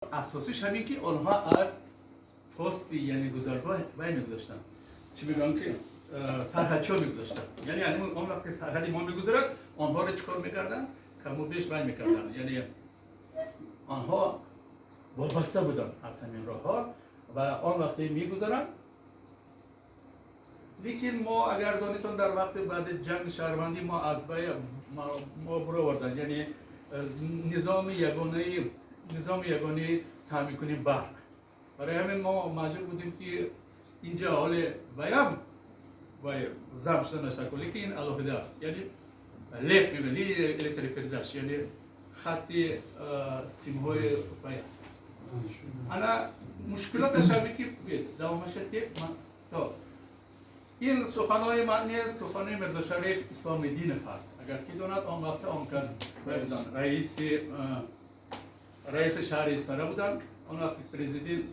Асосиш ҳамин, ки онҳо аз пости, яъне гузаргоҳ вай мегузоштанд, чӣ мегӯям, ки сарҳадчиҳо мегузоштанд. Яъне он вақт ки сарҳади мо мегузарад, онҳоро чӣ кор мекарданд? Каму беш вай мекарданд, яъне онҳо вобаста буданд аз ҳамин роҳҳо ва он вақте мегузаранд. Лекин мо, агар донитон, дар вақти баъди ҷанги шаҳрвандӣ мо аз вай мо буроварданд, яъне низоми ягонаи таъминкунии барқ. Барои ҳамин мо маҷбур будем, ки инҷа ҳоле ваям вай зам шуда нашакун, лекин ин алоҳида аст, яъне ЛЭП мегӯянд, линия электропередач, яъне хатти симҳои вай аст. Ана мушкилоташ ҳамин, ки давомаша ки то ин суханои ман нест, суханои Мирзошариф Исломиддинов аст. Агар ки донад, он вақта он кас раиси шаҳри Исфара буданд. Он вақт президент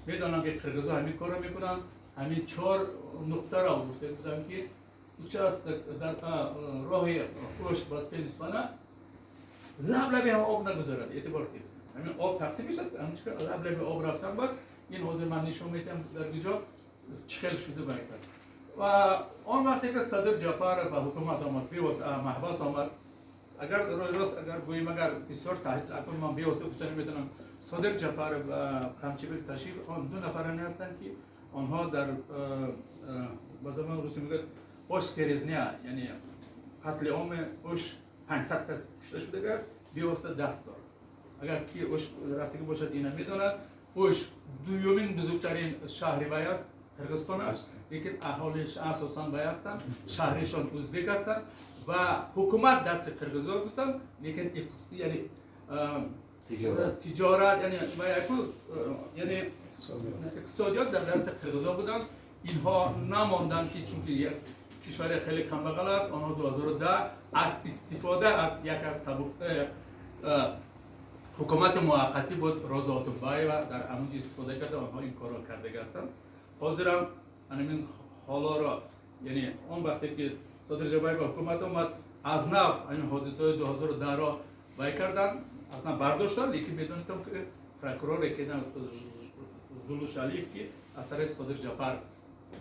медонам, ки қирғизо ҳамин корро мекунанд. Ҳамин чор нуқтаро гуфта буданд, ки участок дар роҳи Ош, Баткен, Исфана лаб лаби ҳам об нагузарад. Эътибор кунед, ҳамин об тақсим мешад, лаб лаби об рафтан бас. Ин ҳозир ман нишон медиҳам, дар куҷо чӣ хел шуда бай кард. Ва он вақте ки Садир Ҷапаров ба ҳукумат омад, бевосита маҳбас омад, агар рои рост агар гӯем, агар бисёр таҳдид акун ман бевосита гуфта наметавонам. Содир Ҷапаров ва Қамчибек Ташиев он ду нафаране ҳастанд, ки онҳо дар ба забони русӣ мегӯяд Ошская резня, яъне қатли оми Ош, 500 кас кушта шудагааст, бевосита даст дорад. Агар ки Ош рафтагӣ бошад, ина медонад. Ош дуюмин бузургтарин шаҳри вай аст, Қирғизистон аст, лекин аҳолиш асосан вай ҳастанд, шаҳришон ӯзбек ҳастанд ва ҳукумат дасти қирғизо гуфтанд, лекин яъне тиҷорат. Тиҷорат, яъне ва яку, яъне иқтисодиёт дар дасти қирғизо буданд. Инҳо намонданд, ки чунки як кишвари хеле камбағал аст. Онҳо 2010 аз истифода аз як аз ҳукумати муваққатӣ буд, Роза Отунбаева, дар ҳамунҷо истифода карда, онҳо ин корро кардаги ҳастанд. Ҳозирам ҳамин ҳолоро, яъне он вақте ки Содир Жапаров ба ҳукумат омад, аз нав ҳамин ҳодисаҳои 2010-ро вай карданд, аз нав бардоштанд. Лекин медонедам, ки прокуроре ки Зулушалиев, ки аз тарафи Содир Жапаров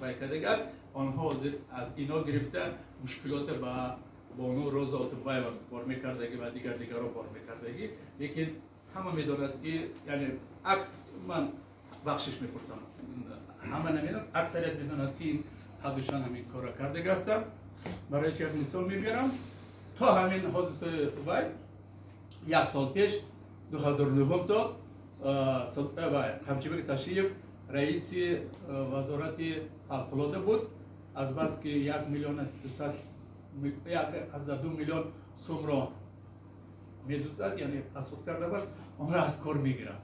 вай кардаги аст, онҳо ҳозир аз ино гирифта мушкилоте ба бону Роза Отунбаева бор мекардагӣ ва дигар дигарро бор мекардагӣ. Лекин ҳама медонад, ки яъне акс ман бахшиш мепурсам, ҳама намедонад, аксарият медонад, ки ин ҳадушан ҳамин корро кардаги ҳастанд. Барои чи як мисол мебиёрам: то ҳамин ҳодисаи вай як сол пеш, 2009 сол, Қамчибек Ташиев раиси вазорати фавқулода буд. Азбаски як миллион дусад, 1,2 миллион сумро медуздад, яъне фасод карда бост, онро аз кор мегирад.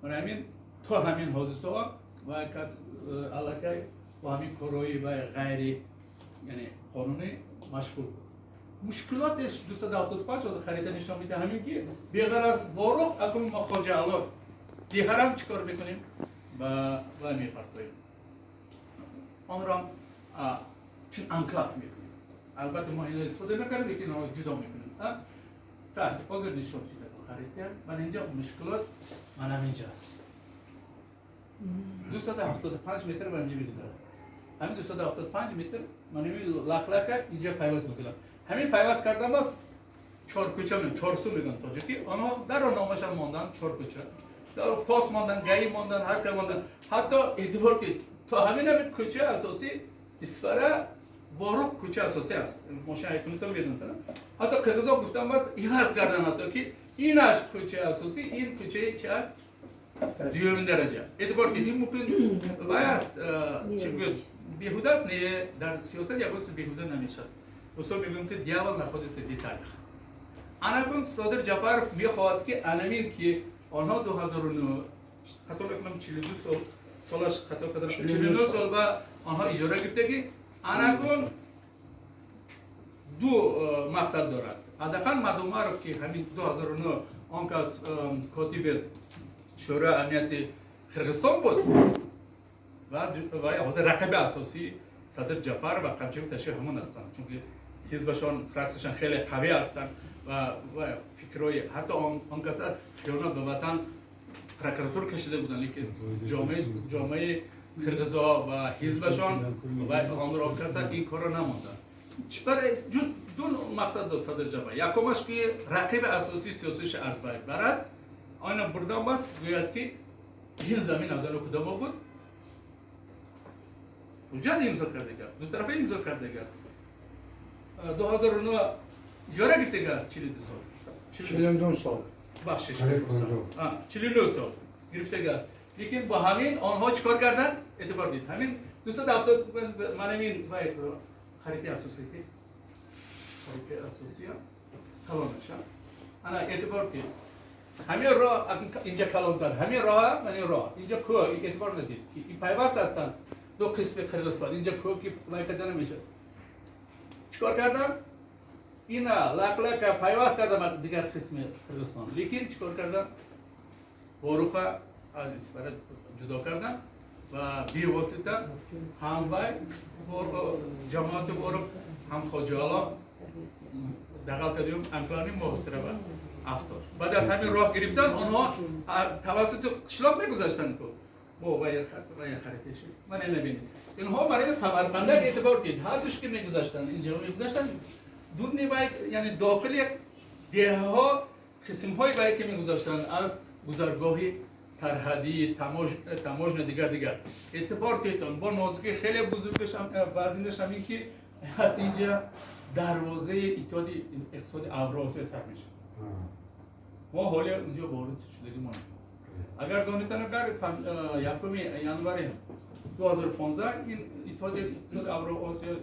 Барои ҳамин то ҳамин ҳодисаҳо ва кас аллакай бо ҳамин корҳои вай ғайри, яъне қонунӣ машғул буд. Мушкилотеш 275 ҳозир харита нишон медиҳад, ҳамин ки беғараз Ворух, акун мо Хоҷа Ало дигарам чӣ кор мекунем, ба вай мепартоем, онро чун анклав мекунем. Албатта, мо ино истифода накардем, лекин онро ҷудо мекунем. Так, ҳозир нишон медиҳад харита. Ман инҷа мушкилот ман ҳаминҷа аст. 275 метр ба инҷа мегузарад. Ҳамин 275 метр ман ҳамин лаклака инҷа пайваст мекунам. Ҳамин пайваст кардан боз Чоркӯча, Чорсу мегӯянд тоҷикӣ. Онҳо даро номашам монданд Чоркӯча, пос мондан, гаи мондан, ҳар хел мондан. Ҳатто эътибор ки то ҳамин кӯча асосӣ Исфара, Ворух кӯча асосӣ аст, мошин ҳайкунитон медонад. Ҳатто қирғизо гуфтан бас иваз кардан, ҳатто ки инаш кӯчаи асосӣ, ин кӯчаи чи аст, дуюмин дараҷа. Эътибор ки ин мумкин вай аст, чӣ гӯяд, беҳуда аст. Не, дар сиёсат ягон чиз беҳуда намешавад. Усо мегӯем, ки дьявол находится в деталях. Анакун Содир Ҷапаров мехоҳад, ки анамин ки онҳо 2009, хато мекунам, 42 сол, солаш хато кардам, 49 сол ба онҳо иҷора гирифтагӣ. Анакун ду мақсад дорад. Адахан Мадумаров, ки ҳамин 2009 он кас котиби Шӯрои амнияти Қирғизистон буд ва ҳозир рақиби асосии Садир Ҷапаров ва Қамчибек Ташиев ҳамон ҳастанд, чунки ҳизбашон, фраксияшон хеле қавӣ ҳастанд ва фикрҳои ҳатто он каса хиёнат ба ватан. Прокуратура кашида буданд, лекин ҷомеаи қирғизо ва ҳизбашон ва онро каса ин корро намонданд. Барои ду мақсад дод Садир Ҷапаров. Якумаш, ки рақиби асосии сиёсиша аз байн барад. Айна бурдан бас гӯяд, ки ин замин аз они худамо буд, ҳуҷҷат имзо кардагӣ аст, дутарафа имзо кардагӣ аст, 2009 иҷора гирифтагӣ аст, 42 сол. 42 сол. Бахшиш, 49 сол гирифтагӣ аст. Лекин бо ҳамин онҳо чӣ кор карданд? Эътибор дид, ҳамин 270 ман ҳамин вай харитаи асосӣ, ки харитаи асосия калонаша ана эътибор дид, ҳамин роҳ инҷа калонтар, ҳамин роҳ, ман ин роҳ инҷа кӯҳ, эътибор надид, ки ин пайваст ҳастанд ду қисми Қирғизистон. Инҷа кӯҳ, ки вай карда намешад. Чӣ кор карданд? Ина лак-лака пайваст кардам дигар қисми Қирғизистон. Лекин чӣ кор карданд? Воруха аз Исфара ҷудо карданд ва бевосита ҳам вай ҷамоати Ворух, ҳам Хоҷаало дағал кардем, анклавни муҳосира ба афтод. Баъд аз ҳамин роҳ гирифтан, онҳо тавассути қишлоқ мегузаштанд ку бо вай хариташи ман набинед. Инҳо барои Самарқанда эътибор дид, ҳар душ ки мегузаштанд, инҷо мегузаштанд, дурни вай, яъне дохили деҳаҳо, қисмҳои вай ки мегузаштанд, аз гузаргоҳи сарҳадӣ, таможня, дигар дигар. Эътибор кунедон, бо нозукии хеле бузургаш, вазинаш ҳамин, ки аз инҷа дарвозаи Иттиҳоди Иқтисоди Авроосиё сар мешавад. Мо ҳоле унҷо ворид шудагӣ монем. Агар донитан, агар 1 январи 2015 ин Иттиҳоди Иқтисоди Авроосиё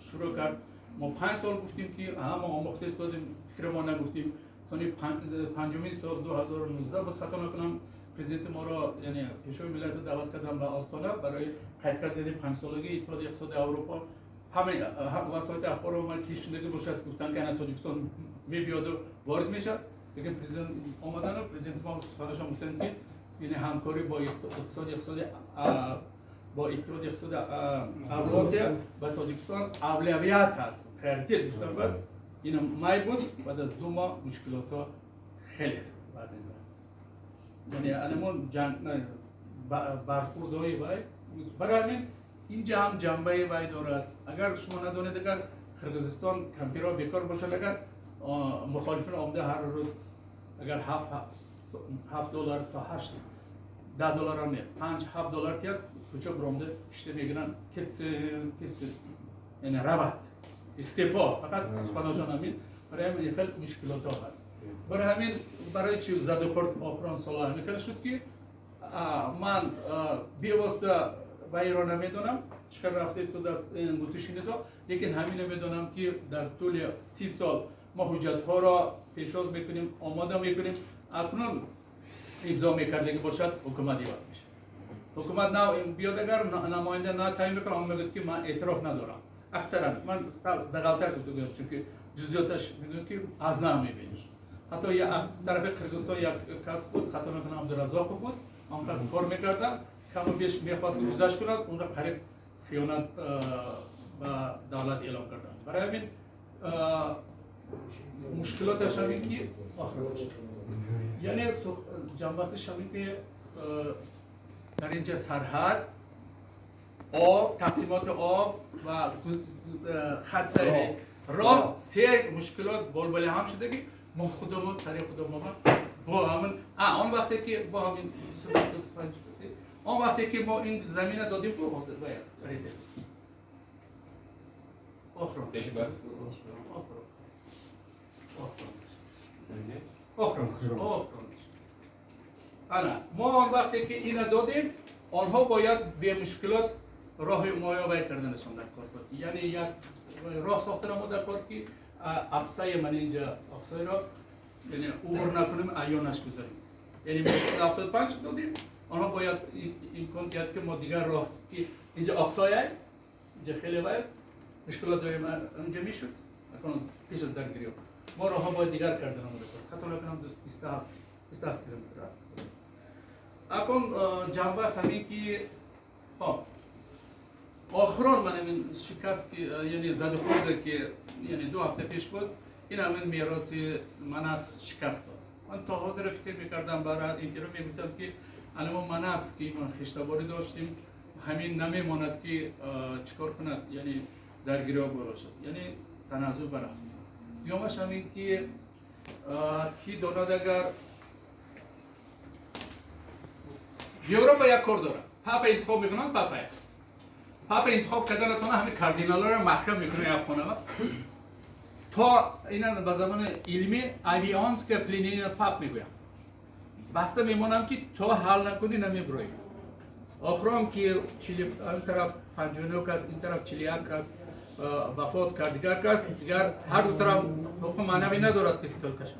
шурӯъ кард, мо 5 сол гуфтем, ки ҳама омӯхта истодем, фикри мо нагуфтем. Сони панҷумин сол, 2019 буд, хато накунам, президенти моро, яъне Пешвои миллатро даъват кардам ба Остона барои қайд кардани панҷсолагии Иттиҳоди Иқтисоди Аврупо. Ҳама васоити ахбор омад, ки шундаги бошад, гуфтанд, ки ана Тоҷикистон мебиёду ворид мешавад. Лекин президент омадану президенти мо суханашон гуфтанд, ки яъне ҳамкорӣ бо иқтисоди бо Иттиҳоди Иқтисоди Авросия ба Тоҷикистон авлавият ҳаст, приоритет гуфтан. Бас ина май буд, баъд аз 2 моҳ мушкилотҳо хеле вазин рафт. Яъне анамон бархурдҳои вай. Барои ҳамин инҷа ҳам ҷанбаи вай дорад. Агар шумо надонед, агар Қирғизистон кампирҳо бекор бошад, агар мухолифин омада ҳар рӯз агар 7 доллар то 8, 10 доллар ҳам не, 5-7 доллар тиёд, кӯча биромда кишта мегиранд, кетсин, кетсин, яъне равад, истеъфо, фақат суханошон ҳамин. Барои ҳамин хеле мушкилотҳо ҳаст. Барои ҳамин, барои чи задухӯрд охирон сола ҳамин хеле шуд, ки ман бевосита вайро намедонам, чӣ қадр рафта истодааст гуфтушунидҳо, лекин ҳамино медонам, ки дар тӯли 30 сол мо ҳуҷҷатҳоро пешвоз мекунем, омода мекунем. Акнун имзо мекардагӣ бошад, ҳукумат иваз мешавад. Ҳукумат нав биёд, агар намоянда на таъин мекунад, он мегӯяд, ки ман эътироф надорам. Аксаран ман сал дағалтар гуфта, чунки ҷузъиёташ мегӯяд, ки аз нав мебинем. Ҳатто тарафи Қирғизистон як кас буд, хато накунам, Абдуразоқов буд, он кас кор мекарданд, каму беш мехост гузашт кунад, онро қариб хиёнат ба давлат эълон карданд. Барои ҳамин мушкилоташ ҳамин, ки охираш, яъне ҷанбасиш ҳамин, ки дар инҷа сарҳад, об, тақсимоти об ва хат сайри роҳ, се мушкилот болболи ҳам шудагӣ. Мо худамон сари худамон бо ҳамин он вақте ки бо ҳамин он вақте ки мо ин замина додем ку ҳозир бояд охирон. Пешбар. Охирон, охирон, охирон. Ана мо он вақте ки ина додем, онҳо бояд бемушкилот роҳи моё вай карданашон дар кор буд, яъне як роҳ сохтан мо дар кор, ки Ақсаи ман инҷа Ақсайро, яъне убур накунем, аёнаш гузарем. Яъне мо 75 додем, онҳо бояд имкон диҳад, ки мо дигар роҳ, ки инҷа Ақсояй, инҷа хеле вай аст, мушкилот доим инҷа мешуд. Акнун пеш аз даргириҳо мо роҳҳо бояд дигар кардан мо дар кор. Хато накунам, 27 километр. Акун ҷанба аст ҳамин, ки хоб охирон ман ҳамин шикаст, ки яъне задухӯрде, ки яъне 2 ҳафта пеш буд, ин ҳамин мероси ман аст, шикаст дод. Ман то ҳозир фикр мекардам, барои интервю мегуфтам, ки анамо ман аст, ки мо хештаборӣ доштем, ҳамин намемонад, ки чикор кунад, яъне даргириҳо бошад, яъне таназзул барафт. Дуюмаш ҳамин, ки донад, агар Европа як кор дорад, папа интихоб мекунанд, папа интихоб карданатона ҳамин кардиналҳоро маҳкам мекунад як хона, то ина ба забони илмӣ авионское пленение пап мегӯям, баста мемонам, ки то ҳал накунӣ, намебироӣ. Охирон ки ин тараф 59 кас, ин тараф 41 кас вафот кард, дигар кас дигар ҳар ду тараф ҳуқуқи маънавӣ надорад, ки қитол кашад,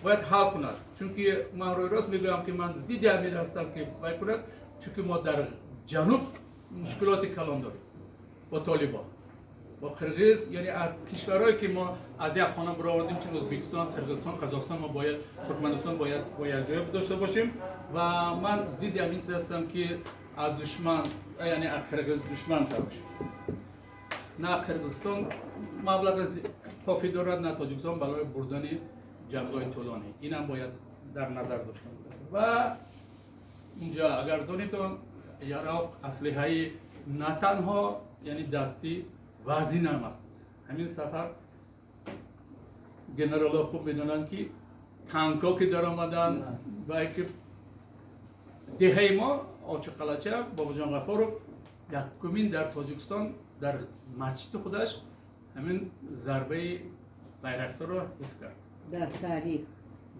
бояд ҳал кунад. Чунки ман рӯи рост мегӯям, ки ман зидди ҳамин ҳастам, ки вай кунад, чунки мо дар ҷануб мушкилоти калон дорем бо толибон, бо қирғиз, яъне аз кишварҳое, ки мо аз як хона баровардем, чун Ӯзбекистон, Қирғизистон, Қазоқистон, мо бояд Туркманистон бояд бо як ҷоя дошта бошем. Ва ман зидди ҳамин чиз ҳастам, ки аз душман, яъне аз қирғиз душман табошем. На Қирғизистон маблағи кофӣ дорад, на Тоҷикистон барои бурдани ҷангҳои тӯлонӣ. Инам бояд дар назар дошта. Ва инҷа агар донитон, яроқ, аслиҳаи на танҳо, яъне дастӣ, вазин ҳам аст. Ҳамин сафар генералҳо хуб медонанд, ки танкҳо ки даромаданд ва ки деҳаи мо Очиқалача, Бобоҷон Ғафуров якумин дар Тоҷикистон дар масҷиди худаш ҳамин зарбаи байрақторро ҳис кард. Дар таърих.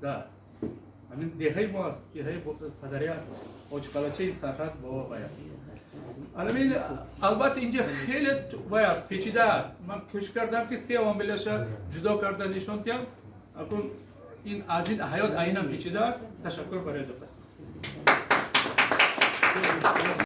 Да, ҳамин деҳаи мо аст, деҳаи падарӣ аст, Очиқалачаи сарҳад бо вай аст. Аламин, албатта, инҷа хеле вай аст, печида аст. Ман кӯшиш кардам, ки се омилаша ҷудо карда нишон диҳам. Акун ин аз ин ҳаёт айнан печида аст. Ташаккур барои диққат.